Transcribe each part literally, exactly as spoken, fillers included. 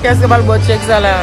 Kiyès ki pral ba w tchèk sa la?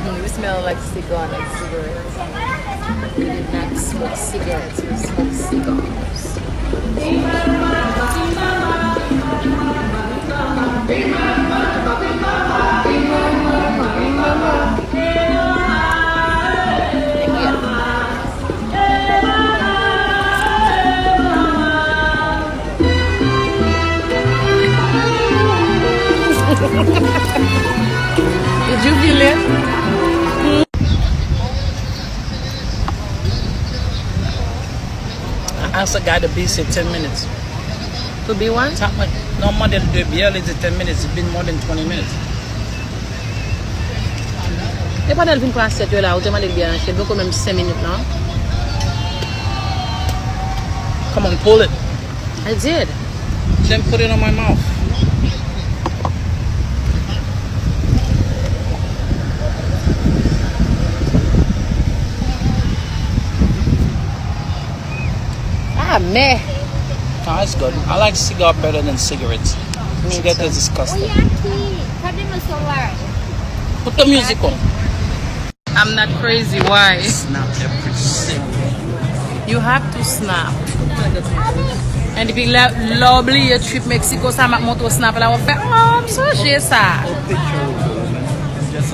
You smell like cigar, like cigarettes. We did not smoke cigarettes, we smoked cigars. Did you feel it? I asked the guy to be say ten minutes. To be what? Sa mwen, non, mwen mande l de byè, li di ten minutes. It's been more than twenty minutes. E pandan l vin pran asyèt yo la, ou te mande l byè nan chèn, poko menm senk minit, non? Come on, pull it. I did. Then put it on my mouth. Ah, meh. Ah, it's good. I like cigar better than cigarettes. Cigarette is disgusting. Put the music on. I'm not crazy, why? Snap every single. You have to snap. And epi lè, lè w bliye trip Mexico sa, m ap montre w snap la, w ap fè, oh, m sonje sa.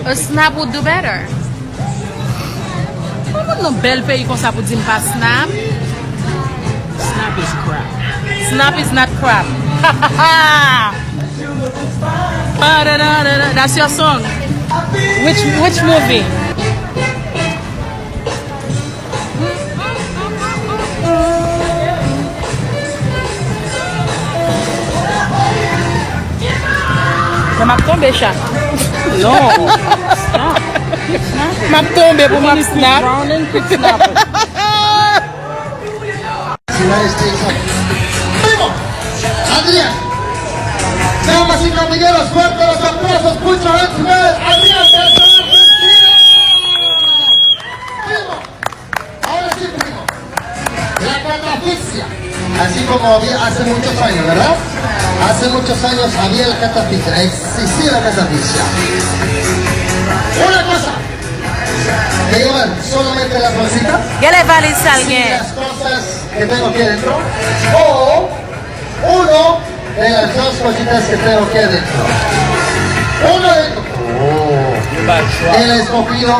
A snap would do better. Mwen mande yon bèl peyi konsa pou di m pa snap. Snap is crap. Snap is not crap. That's your song. Which which movie? Mwen m ap tonbe, chat. Non. Snap. Snap. M ap tonbe pou m ap snap. Drowning, keep snapping. Primo, Adrián. Damas y caballeros, fuerte los aplausos, put your hands together, Adrián Beltrán Argentina. Primo. Ahora sí, primo. La catafixia. Así como había hace muchos años, ¿verdad? Hace muchos años había la catafixia. Existía la catafixia. Una cosa. Te llevan solamente las bolsitas. Gen lè valiz sa l gen. Las cosas que tengo aquí adentro. O uno de las dos cositas que tengo aquí adentro. Uno de. Oh. Yo ba l chwa. El escogido.